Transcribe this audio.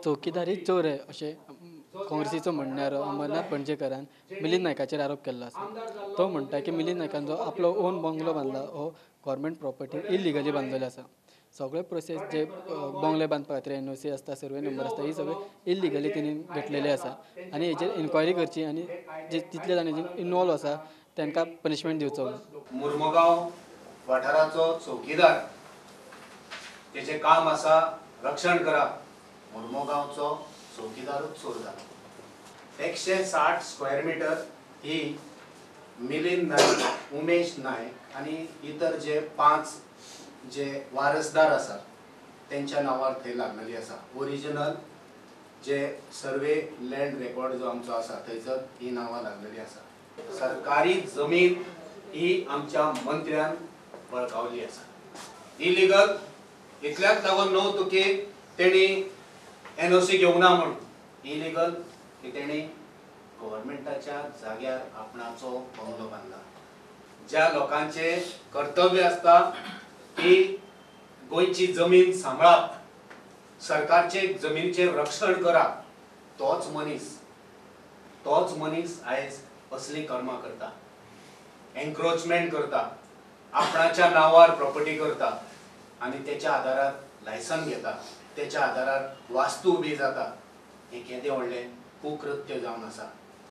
चौकीदारी चोर आहे अशें काँग्रेसीचो म्हणणारो अमरनाथ पणजेकारान मिलिंद नायकाचेर आरोप केल्लो आसा. तो म्हणटा की मिलिंद नायकान जो आपलो ओन बंगलो बांदला हो गव्हर्मेंट प्रॉपर्टी इलिगली बांदलेलो आसा. सगळे प्रोसेस जे बंगले बांदपा खातीर एनओसी आसता, सर्वे नंबर आसता, ही सगळे इलिगली तेणी घेतलेले आसा आनी हेजेर इन्क्वायरी करची आनी जे तितले जाण इनवॉल्व आसा तांकां पनिशमेंट दिवचो. मुर्मुगांव वाठाराचो चौकीदार तेचें काम आसा रक्षण करप. मुर्मुगांवचो चौकीदारूच चोर जालो. 160 स्क्वेअर मिटर ही मिलिंद नायक, उमेश नायक आनी इतर जे 5 जे वारसदार आसात तेंच्या नांवार थंय लागलेली आसा. ओरिजिनल जे सर्वे लँड रेकॉर्ड जो आमचो आसा थंयसर ही नांवां लागलेली आसा. सरकारी जमीन ही आमच्या मंत्र्यान बळकावली आसा. इलिगल इतल्याक लागून न्हू तुकी तेणी एनओसी घेवंक ना म्हूण, इलिगल की तेणी गव्हर्मेंटाच्या जाग्यार आपणाचो बंगलो बांदला. ज्या लोकांचे कर्तव्य आसता की गोंयची जमीन सांबाळप, सरकारचे जमिनीचें रक्षण करप, तोच मनीस आयज असली कर्मां करता, एन्क्रोचमेंट करता, आपणाच्या नांवार प्रॉपर्टी करता आनी तेच्या आदारार लायसन घेता, तेच्या आदारार वास्तू उबी जाता. हें केदें व्हडलें कुकृत्य जावन आसा.